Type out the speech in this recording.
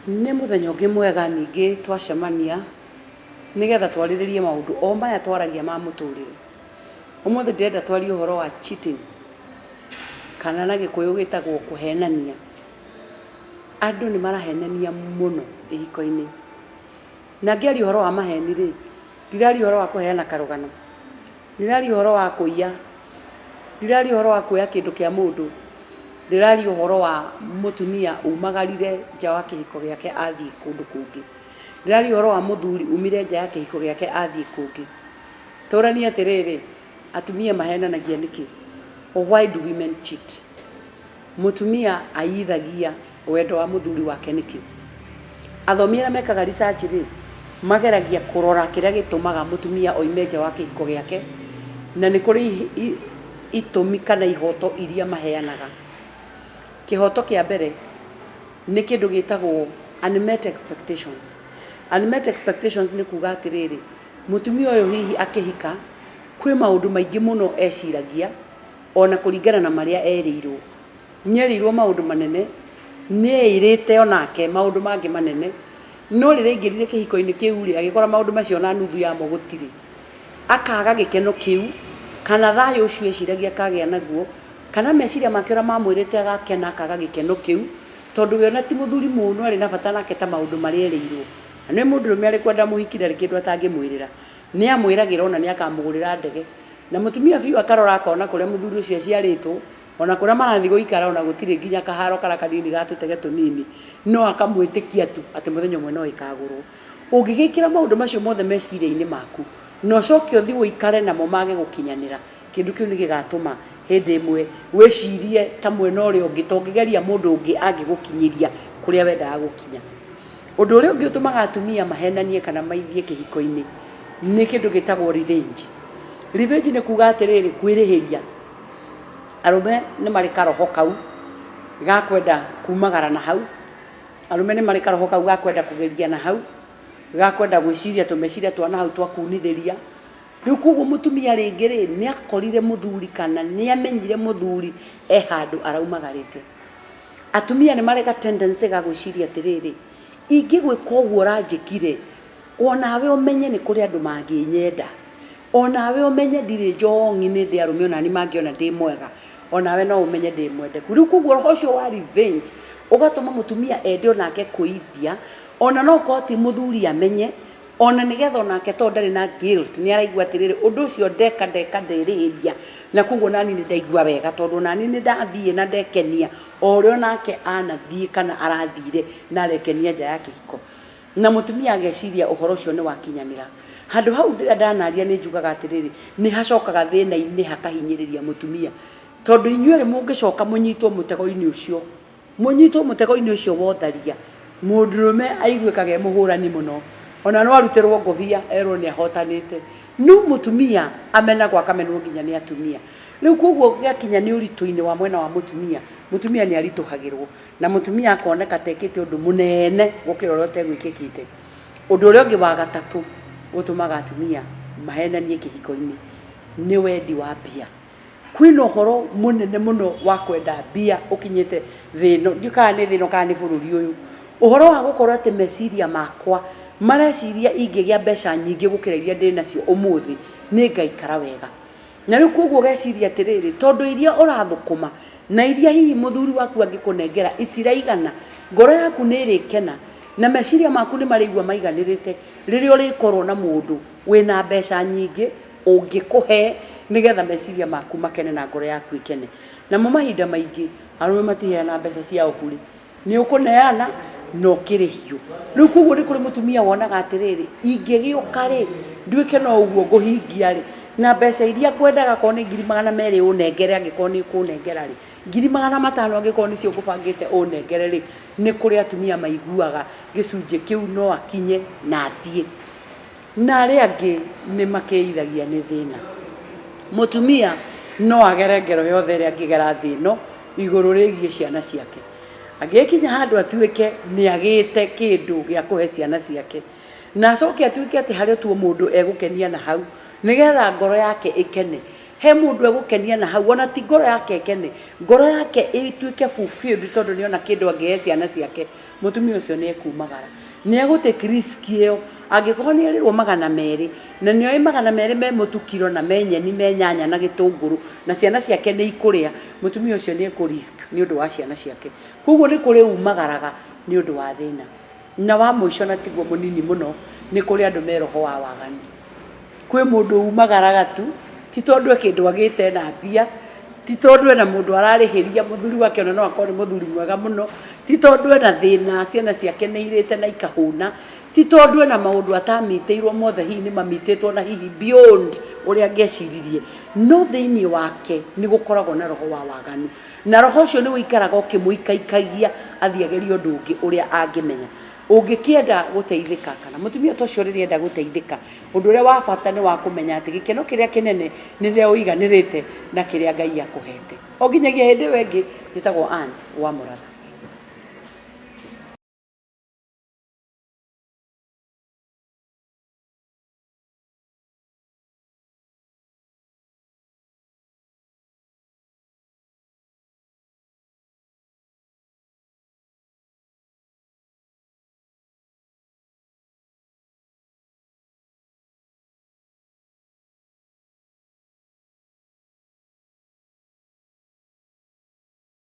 Nĩ mũthenya ũngĩ mwega ningĩ twacemania nĩgetha twarĩrĩrie maũndũ o maya twaragia ma mũtũrĩre. Ũmũthĩ ndĩrenda twarie ũhoro wa cheating kana na gĩkũyũ gĩtagwo kũhenania. Andũ nĩ marahenania mũno ihiko-inĩ. Na ngĩaria ũhoro wa maheni rĩ, ndiraria ũhoro wa kũheana karũgano, ndiraria ũhoro wa kũiya, ndiraria ũhoro wa kuoya kĩndũ kĩa mũndũ, ndĩraria ũhoro wa mũtumia umagarire nja wa kĩhiko gĩake athiĩ kũndũ kũngĩ. Ndĩraria ũhoro wa mũthuri umire nja ya kĩhiko gĩake athiĩ kũngĩ. Tũranie atĩrĩrĩ, atumia mahenanagia nĩkĩ? Why do women cheat? Mũtumia aiyithagia wendo wa mũthuri wake nĩkĩ? Athomi arĩa mekaga research rĩ, mageragia kũrora kĩrĩa gĩtũmaga mũtumia oime nja wa kĩhiko gĩake, na nĩ kũrĩ itũmi kana ihoto iria maheanaga. Kĩhoto kĩa mbere nĩ kĩndũ gĩtagwo unmet expectations. Unmet expectations nĩ kuga atĩrĩrĩ, mũtumia ũyũ hihi akĩhika, kwĩ maũndũ maingĩ mũno eciragia, ona kũringana na marĩa erĩirwo. Nĩerĩirwo maũndũ manene, nĩeĩrĩte onake maũndũ mangĩ manene, no rĩrĩa aingĩrire kĩhiko-inĩ kĩu-rĩ, agĩkora maũndũ macio ona nuthu yamo gũtirĩ. Akaga gĩkeno kĩu, kana thayũ ũcio eciragia akagĩa naguo, kana meciria make ũrĩa mamwĩrĩte agakena akaga gĩkeno kĩu, tondũ we ona ti mũthuri mũno arĩ na bata nake ta maũndũ marĩa erĩirwo. Na nĩũĩ mũndũrũme arĩ kwenda mũhiki ndarĩ kĩndũ atangĩmwĩrĩra. Nĩamwĩragĩra ona nĩakamũgũrĩra ndege. Na mũtumia biũ akarora akona kũrĩa mũthuri ũcio aciarĩtwo, Ona kũrĩa marathiĩ gũikara ona gũtirĩ nginya kaharo karĩa kanini ga tũtege tũnini, no akamwĩtĩkia tu atĩ mũthenya ũmwe no ĩkagũrwo. Ũngĩgĩkĩra maũndũ macio mothe meciria-inĩ maku, na ũcoke ũthiĩ ũikare namo mage gũkinyanĩra, kĩndũ kĩu nĩ gĩgatũma hĩndĩ ĩmwe wĩcirie ta mwena ũrĩa ũngĩ, ta ũngĩgeria mũndũ ũngĩ angĩgũkinyĩria kũrĩa wendaga gũkinya. Ũndũ ũrĩa ũngĩ ũtũmaga atumia mahenanie kana maithie kĩhiko-inĩ, nĩ kĩndũ gĩtagwo revenge. Revenge nĩ kuga atĩrĩrĩ, kwĩrĩhĩria. Arũme nĩ marĩ karoho kau ga kwenda kumagara na hau, arũme nĩ marĩ karoho kau ga kwenda kũgeria na hau, ga kwenda gwĩciria tũmeciria twa na hau twa kunithĩria. Rĩu koguo mũtumia rĩngĩ rĩ, nĩ akorire mũthuri kana nĩ amenyire mũthuri e handũ araumagarĩte. Atumia nĩ marĩ ga tendency ga gwĩciria atĩrĩrĩ, ingĩgwĩka ũguo ũranjĩkire, onawe ũmenye nĩ kũrĩ andũ mangĩnyenda. Onawe ũmenye ndirĩ njong'i nĩ ndĩ arũme onani mangĩona ndĩ mwega, onawe no ũmenye ndĩ mwendeku. Rĩu koguo roho ũcio wa revenge ũgatũma mũtumia ende onake kwĩithia, ona no korwo ti mũthuri amenye, ona nĩgetha onake tondũ ndarĩ na guilt nĩ araigua atĩrĩrĩ, ũndũ ũcio ndeka ndeka nderĩhĩria, na koguo nani nĩ ndaigua wega tondũ onani nĩ ndathiĩ na ndekenia o ũrĩa onake anathiĩ kana arathire na arekenia nja ya kĩhiko. Na mũtumia ageciria ũhoro ũcio nĩ wakinyanĩra. Handũ hau rĩrĩa ndanaria nĩ njugaga atĩrĩrĩ, nĩ hacokaga thĩna-inĩ hakahinyĩrĩria mũtumia. Tondũ inyuerĩ mũngĩcoka mũnyitwo mũtego-inĩ ũcio, mũnyitwo mũtego-inĩ ũcio wa ũtharia, mũndũrũme aiguĩkaga e mũhũrani mũno. Ona no arutĩrwo ngũbia erwo nĩ ahotanĩte. No mũtumia amenagwo akamenwo nginya nĩ atumia. Rĩu koguo gĩakinya nĩ ũritũ-inĩ wa mwena wa mũtumia, mũtumia nĩ aritũhagĩrwo. Na mũtumia akoneka ta ekĩte ũndũ mũnene gũkĩra ũrĩa ũtegwĩkĩkĩte. Ũndũ ũrĩa ũngĩ wa gatatũ ũtũmaga atumia mahenanie kĩhiko-inĩ nĩ wendi wa mbia. Kwĩna ũhoro mũnene mũno wa kwenda mbia ũkinyĩte thĩ ĩno, ndiũĩ kana nĩ thĩ ĩno kana nĩ bũrũri ũyũ. Ũhoro wa gũkorwo atĩ meciria makwa mareciria ingĩgĩa mbeca nyingĩ gũkĩra iria ndĩnacio ũmũthĩ, nĩ ngaikara wega. Na rĩu koguo ũgeciria atĩrĩrĩ, tondũ iria ũrathũkũma na iria hihi mũthuri waku angĩkũnengera itiraigana, ngoro yaku nĩ ĩrĩkena na meciria maku nĩ marĩigua maiganĩrĩte rĩrĩa ũrĩkorwo na mũndũ wĩna mbeca nyingĩ ũngĩkũhe nĩgetha meciria maku makene na ngoro yaku ĩkene. Namo mahinda maingĩ arũme matiheanaga mbeca ciao burĩ. Nĩ ũkũneana na ũkĩrĩhio. Rĩu koguo nĩ kũrĩ mũtumia wonaga atĩrĩrĩ, ingĩgĩũka rĩ, nduĩke no ũguo ngũhingia rĩ, na mbeca iria ngwendaga akorwo nĩ ngiri magana merĩ ũnengere angĩkorwo nĩ ũkũnengera rĩ, ngiri magana matano angĩkorwo nĩcio ngũbangĩte ũnengere rĩ, nĩ kũrĩ atumia maiguaga gĩcunjĩ kĩu no akinye na athiĩ. Na arĩa angĩ nĩ makĩithagia nĩ thĩna. Mũtumia no agere ngero yothe ĩrĩa angĩgera thĩ ĩno igũrũ rĩgiĩ ciana ciake. Angĩgĩkinya handũ atuĩke nĩ agĩte kĩndũ gĩa kũhe ciana ciake, na acoke atuĩke atĩ harĩ tu o mũndũ egũkenia na hau, nĩgetha ngoro yake ĩkene. He mũndũ egũkenia na hau, ona ti ngoro yake ĩkene, ngoro yake ĩtuĩke fulfilled tondũ nĩona kĩndũ angĩhe ciana ciake, mũtumia ũcio nĩ ekumagara. Nĩ egũ take risk ĩyo, angĩkorwo nĩ erĩrwo 200, na nĩoĩ 200 me mũtu kiro na me nyeni me nyanya na gĩtũngũrũ, na ciana ciake nĩ ikũrĩa, mũtumia ũcio nĩ ekũ risk nĩ ũndũ wa ciana ciake. Koguo nĩ kũrĩ umagaraga nĩ ũndũ wa thĩna. Na wa mũico na tiguo mũnini mũno, nĩ kũrĩ andũ me roho wa waganu. Kwĩ mũndũ umagaraga tu, ti tondũ e kĩndũ agĩte ena mbia, ti tondũ ena mũndũ ararĩhĩria, mũthuri wake ona no akorwo nĩ mũthuri mwega mũno, ti tondũ ena thĩna ciana ciake nĩ irĩte na ikahũna, ti tondũ ena maũndũ atamitĩirwo mothe hihi nĩ mamitĩtwo na hihi beyond ũrĩa angĩeciririe, no thĩiniĩ wake nĩ gũkoragwo na roho wa waganu, na roho ũcio nĩ ũikaraga ũkĩmũikaikagia athiĩ agerie ũndũ ũngĩ ũrĩa angĩmenya. Ũngĩkĩenda gũteithĩka, kana mũtumia ta ũcio rĩrĩa enda gũteithĩka, ũndũ ũrĩa wa bata nĩ wa kũmenya atĩ gĩkeno kĩrĩa kĩnene nĩ rĩrĩa ũiganĩrĩte na kĩrĩa Ngai akũhete. O nginyagia hĩndĩ ĩyo ĩngĩ, njĩtagwo Ann wa Mũratha.